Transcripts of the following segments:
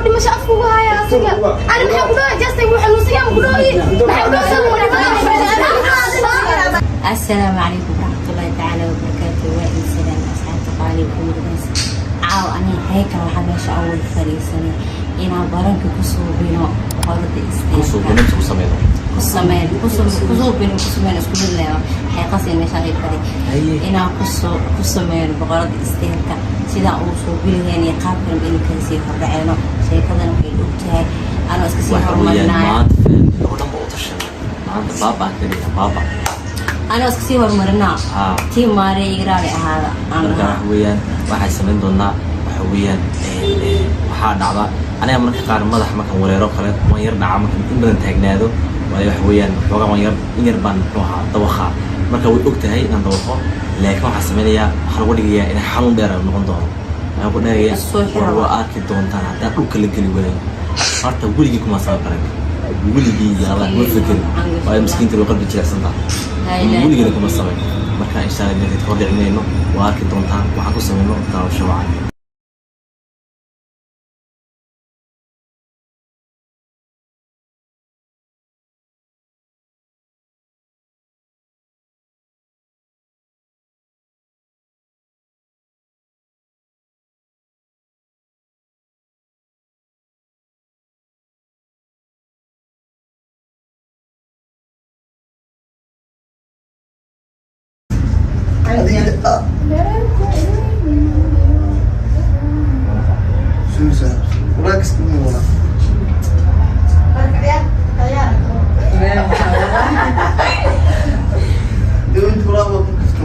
Dhimasho afku ugu haya asiga. Ani maxaa ku dhahay? Justin wuu xanuunsan yahay, ma ku dhahoyi? Maxaa ku dhahay? Asalaamu calaykum waraxmatullaahi tacaala wabarakaatu. Waa in salaam asxaabta qaaliga kuwadaas. Caaw aniga heykal waxaa meesha awal fariisanay inaan baranka ku suubino boqorada isteelka ku sameyn kusuubino ku sameyn isku mid leeyo xeeqasin meesha ay fadhi inaan kusoo ku sameyno boqorada isteelka sidaan ugu soo biliheen iyo qaabkan in kala sii hordhaceeno sheekadan waxay og tahay anoo iska sii Waxa weeyaan horumarinaya. Maanta family oo dhan ba u tashanay. Maanta baaba aan ka dhigaa baaba. Anoo iska sii horumarinaa. Haa. Tii maarey igraali ahaada aan Marka lahaa. Waxa weeyaan waxay samayn doonaa, waxa weeyaan waxaa dhacda aniga marka qaar madax markaan wareero kale waan yar dhaca markaan in badan taagnaado, waayo waxa weeyaan xoogaa waan yar in yar baan muxuu ahaa dawaqaa. Marka way og tahay inaan dawaqo, laakiin waxaa sameynayaa, waxaa lagu dhigayaa inay xanuun dheer noqon doono. Waxaan ku dhahayaa Soo xiro. War waa arki doontaan haddaan dhulka la geli waayo. Horta weligii kuma saba baranka, weligii iyo Allah kuma fekerin, waayo miskiinta way qalbi jilicsan tahay, weligana kuma samayn. Marka insha Allah markaad hor dhicinayno waa arki doontaan waxaan ku samayno. Daawasho wacan.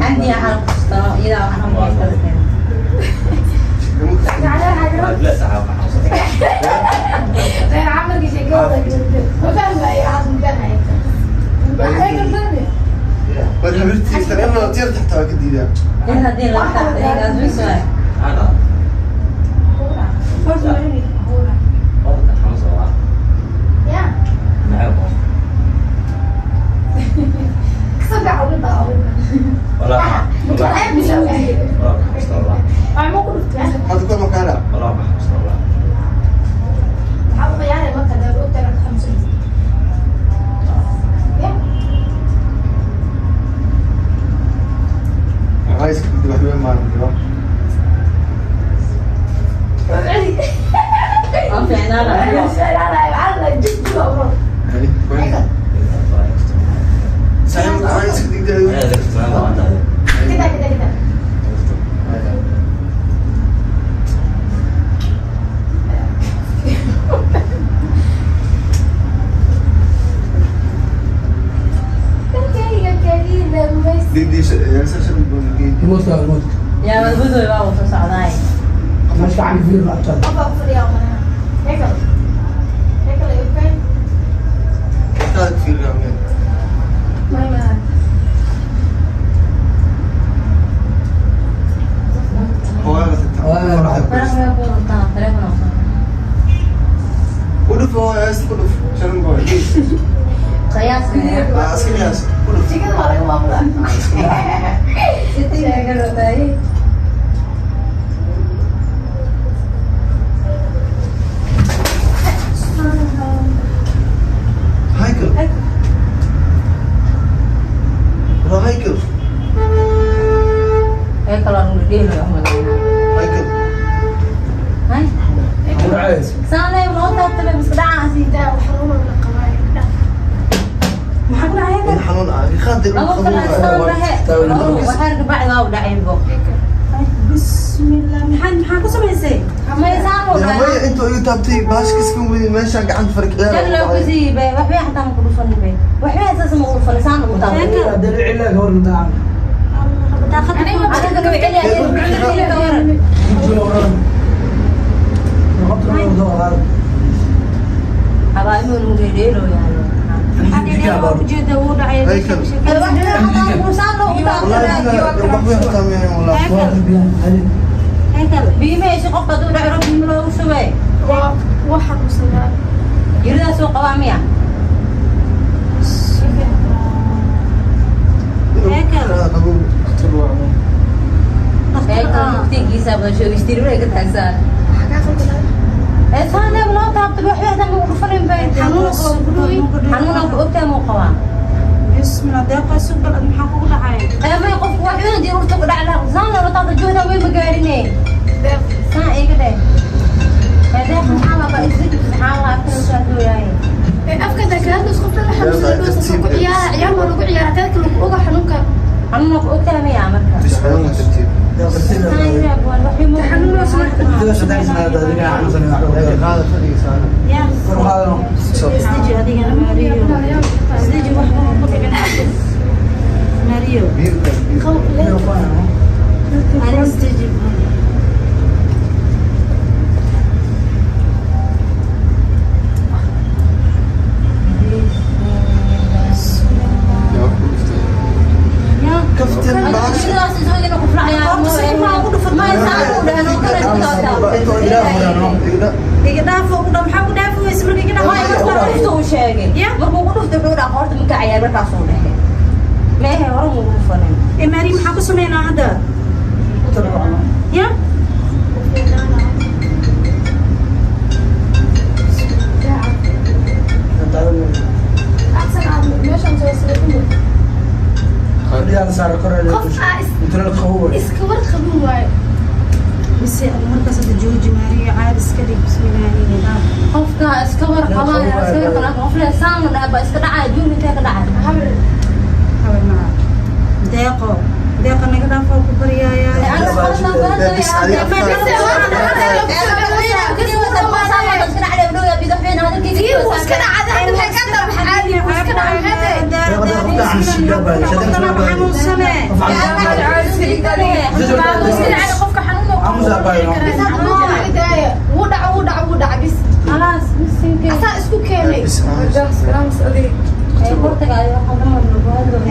عندي على القسطنة إذا أنا. هذه لا. هذا Yaa wadwadoy waa uu soo socdaay. Farax way ku wadataa telefoon oo soo qiyaas. Ee kaloo nu dheelo hay saanay loo taabtay miska dhacaasi. Maxaa ku dhacay? Labo kale istaan dhahe waxaar kabacdi waa u dhaceenbo. Bismillah, maxaa ku samaysay? Maysaan u dhacay. Jag loo ku siibay waxbay xataa ma ku dhufanin bay waxbay asaas ma ku dhufanin saan ugu taabtay. Adiga ka wiceliya ka waran. Habaa inuu nugu dheelo yahay. Saan loogu taabtay biimahaysi qofka hadduu dhaco biimo loogu shubay. Waa xanuunsanaa. Yiridaasuu qabaa miya? Heekal muftiinkiisa badan sheegistiribay ka taagsaan. Ee saaneb. qaba ku dhooyi. Xanuunaan ku ogtahay muu qabaa? Bismillah, Deeqa, sugal maxaa kugu dhacay? May, qofku wax una diruurta ku dhac lahaa saan loola taata jooda way ma gaarine. Saan iga dheh. Deeq, maxaa laba isdib, maxaa la afka soo dooyaay? Afka dakalaad isku filan xanuunsan dhoosa ku ciyaara, ciyaar waa lagu ciyaara, dadka lagu oga xanuunka. Xanuunaan ku ogtahay maya marka? Tartiib. Ya, isdeji adigana, Maariyo, isdeji, waxba ma ku dhicin, Maariyo. Ani isdeji. Kaftan baasha. Iga dhaafo ku dha, maxaa ku dhaafi weyse marka? Iga dhaafo. Markuu ku dhuftay wuxuu dhaha qoorta maka cayaar, markaasuu dhehe meehe hore mugu dhufanin. Ee Maariyo, maxaa ku sameynaa hadda? Ya. Axsan aad meeshan soo soo qof aa iska war qabin waayo. Mise markaas hadda jooji, Maariyo, caadi iska dhig. Bismillaahi, iga dhaaf. Qofka iska war qabaa, iska war qabaa, qof le saan la dhaha ba iska dhacay, juun intee ka dhacay? Habar. Habar macaa. Deeqo, Deeqa, naga dhaaf, waa ku baryaaya. Tii wuu iska dhacay hadda, maxay ka tahay? Caadi wuu iska dhacay, maxay tahay? Xanuunsane. Iska dhacay qofka xanuun oo bis hadda ma jira daaya, wuu dhaca, wuu dhaca, wuu dhaca bis. خلاص misinka. Asaa isku keenay.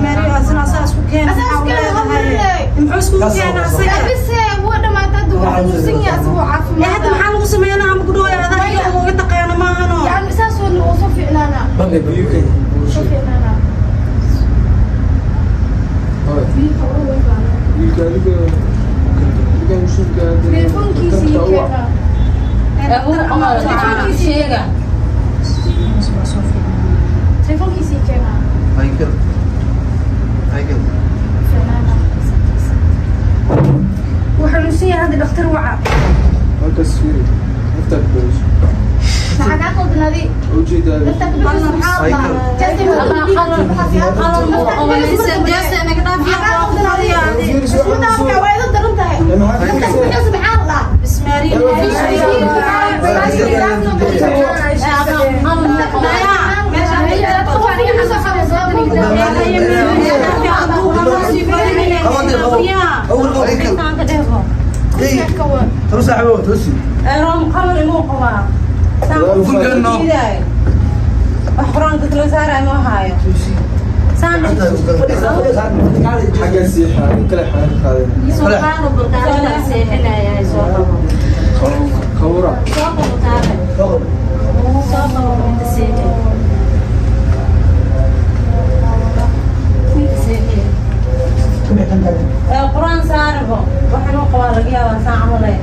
Maariyo, asina asaa isku keena. Asaa isku keena, maxaa waa leedahay? Muxuu isku keena asaga? Bis wuu dhamaatay hadda, wuu xanuunsan yahay asagoo Ee caafimaad. Hadda maxaa lagu sameynaa? Ama ku dhawaay adaa iga uga taqaano maahano. Yani saas wuu soo fiicnaanaa, soo fiicnaanaa. Telefoonkiisii keenaa. Sheega. Telefoonkiisii keenaa. Haykal. Haykal. Fiicnaanaa. Wuu xanuunsan yahay hadda, dhakhtar waca. Maxaa kaa qaldan adi? Naftaa ka bixis, maxaa la dhahaa? Deeqa, naga dhaaf, Maxaa kaa waa ku qaldan adi? baryaaya. Isku dhaafka waa ido daran tahay. Naftaa ka bixis, maxaa la dhahaa? Bis Maariyo. Haykal. Qamal imuu qabaa. Wax qur-aanka kala saaraya ma haayo. Saan. Soo qaado balqaadada seexinaya, soo qabo. Soo qabo taale. Soo qabo inta seexin. Inta seexin. Qur-aan saarbo. Waxaan u qabaa laga yaabaa saan camal eh.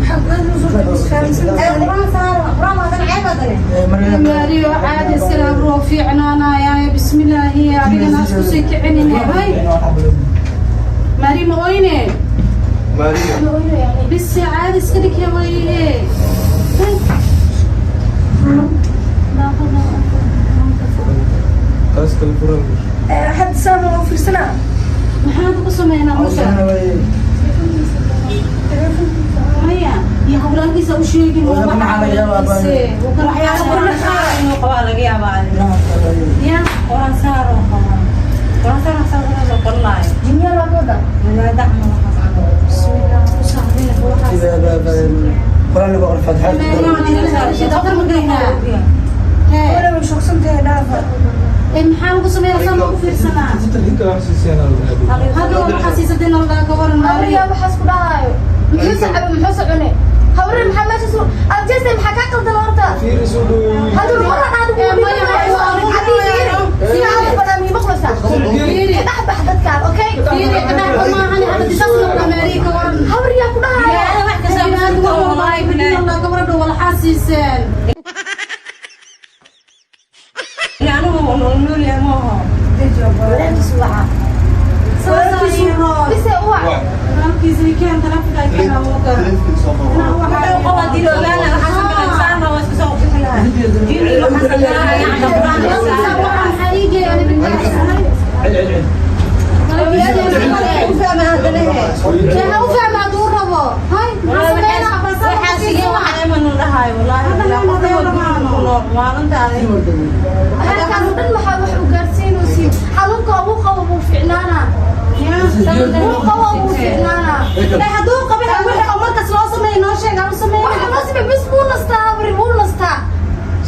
Qur-aan saarbo. Qur-aan waa tan ceeb hadane. Maariyo, caadi iska dhaaf, roo fiicnaanaya. Bismillaahi, adigana isku sii kicinine. Hay Maariyo, ma oyne? Bis, caadi iska dhig hawaye. Hadda saan waa u fiirsanaa. Maxaan ku sameynaa marka? Maya iyo hawlaankiisa u sheegin. Waxyaalo qur-aan saar inuu qabaa laga yaabaa. Ya, qur-aan saar oo qabaa. Qur-aan saar saar soo qornaayo. Jinniya loo wada. Wadaada camal waxaas camal. Bismillah, ku saarina waxaas. Dhakhtar ma geynaa? Wala way shaqsan tahay, dhaafa. Ee maxaa lagu sameeyaa? Saan ku fiirsanaa hadda, waa maxaa siisatay noldaa ka waran, Maariyo? Abriyaa waxaas ku dhahaayo. Muxuu sacabay? Muxuu socone? Hawre, maxaa meesha soo aad jeestay? Maxaa kaa qaldan horta? Hadda hore aad ugu Fiiri, dhex bax dadkaan, okay? Fiiri, dhakhtar maahan hadda, saas noldaa, Maariyo, ka waran. Habriyaa ku dhahaayo. Wax kasta wallaahi, noldaa ka waran, walxaa siiseen. Walaalkiisu wacaa. Bise u wac. Walaalkiisa keen taleefonka keen awoga. Wuxuu qabaa dilo ogaana waxaa sameynaa saarna waa isku soo bixi lahaa. Jini waxaa sameynaa yacni quraan Walaalkiisa waca, maxaa ii geeya ani bilaahi? Ha u fahma hadduu rabo. Hay, maxaa sameynaa? Waxaa sige waxaa iman dhahayo wallaahi maalintaada. Halkaas dhan maxaa wax u gaarsiinaysiin? Xanuunka uu qabo buu fiicnaanaa. Wuu qabo buu fiicnaanaa. Hadduu qabin wixii oo markas loo sameeyo noo sheeg aan u sameeyo. Waxa loo sameeyay bis wuu nastaa, bari wuu nastaa.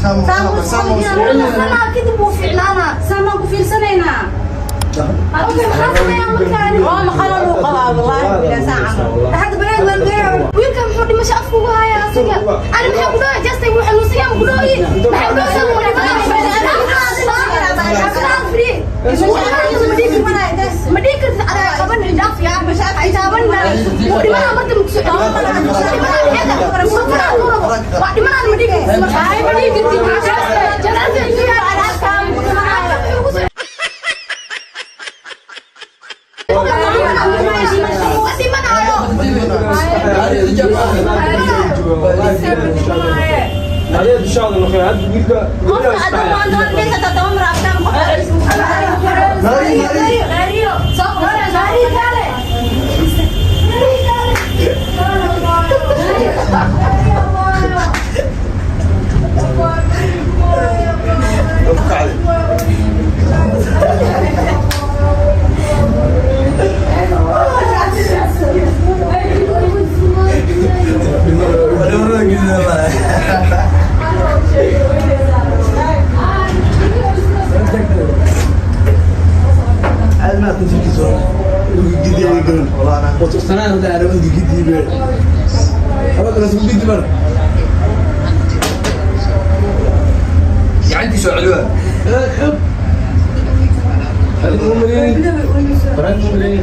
Wuu nasanaa, kadib wuu fiicnaanaa. Saamaan ku fiirsanaynaa. Okay, maxaa sameeyaa markaani? Waa maqalan uu qabaa wallaahi bilaa saacan. Hadda banaad waan geeyaa. Wiilka muxuu dhimasho afka ugu hayaa asiga? Ani maxaa ku dhahay? Justin wuu xanuunsan yahay, ma ku dhahoyi? Maxaa ku dhahay? Wuu dhimanaa. Ma dhihi kartid adaa qaban dhaaf yaa ay taaban wuu dhimanaa marka ma kusoo dhimanaa waa dhimanaa ma dhihi kartid marka ma dhihi kartid. Dhimanaayo. Qofka hadduu maanta dhigta toban mar afkaan ku Gacantiisa oo celiwa. Gacantiisa oo celiwa.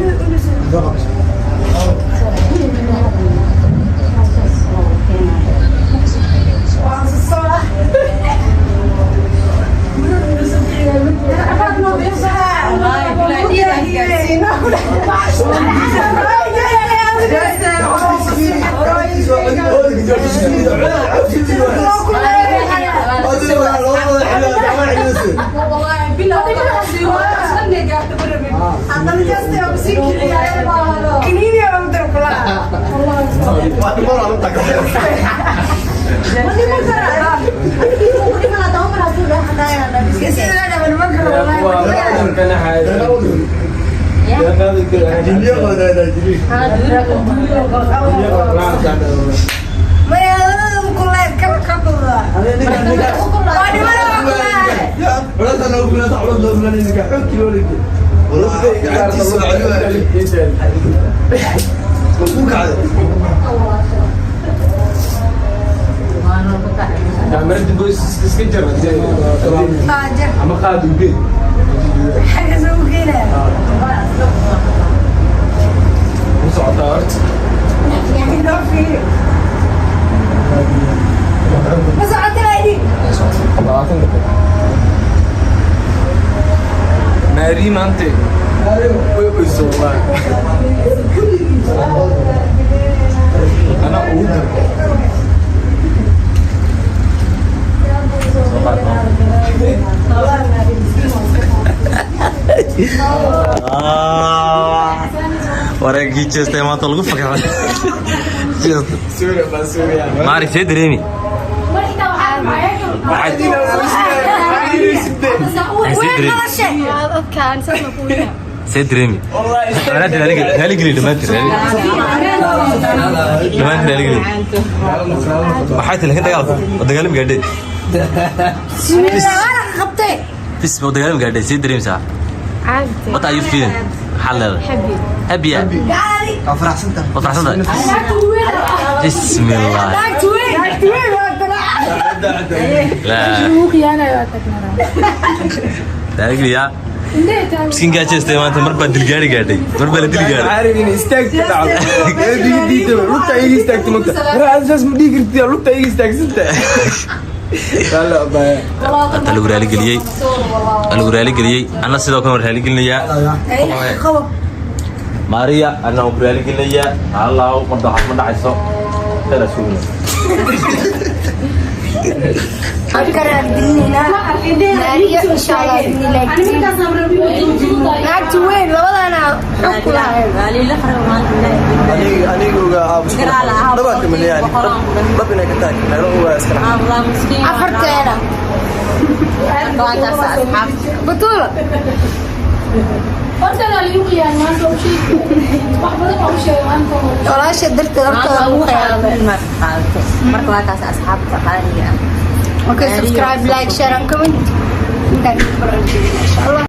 Ku kacday. Ama qaad ugeed. U socotaa horta. 20 daqiiqo. Maari maanta way oyso wallaahi. Anaa ugu dar. Soo qaad no. Wareegkii jeestay maanta lagu fakaray. Suuriya baa Suuriya. Maari see dareemi? See dareemi? See dareemi? Dhammaantiin raaligeli, dhammaantiin dhammaantiin raaligeli. Maxay tahay laakiin dagaalku waa dagaalami gaadheen. Bis waa dagaalami gaadheen, see dareemsaa? What are you feeling? Maxaad leedahay? Happy. Waa faraxsan tahay. Waad faraxsan tahay? Bismillah. La. Raaligeliyaa. Miskiinkaa jeestay maanta mar baa dilgaari gaadhay. Mar baa la dil gaadhay. Caarif in istaag ka dhacdo. Ee diga diida lugta iga istaagto magta. War aad saas ma dhihi kartid, lugta iga istaagsanta. Hata lagu raaligeliyey, waa lagu raaligeliyey. Anna sidoo kale waan raaligelinayaa Maria, anna waan ku raaligelinayaa. Allahu marda waxaas ma dhacayso, khayr sugna. Aan ka raaligelinaynaa Maariya, insha Allah biidnillahi. Naagta weyn labadana xog ku lahayn. Aniga aniga ogaa aabus dhabaa ka maleeyaan, dhab inay ka tahay meelo ogaa iskana. Afarteena Batuula. Horta liigu qiyaan maanta u sheeg, wax badan baa u sheegay maanta. Walaasha darteed hortooda lagu khiyaamay. Marka waa kaas, asxaabta qaaliga ah. Okay, subscribe, like, share and comment. Intaan ku baran, insha Allah.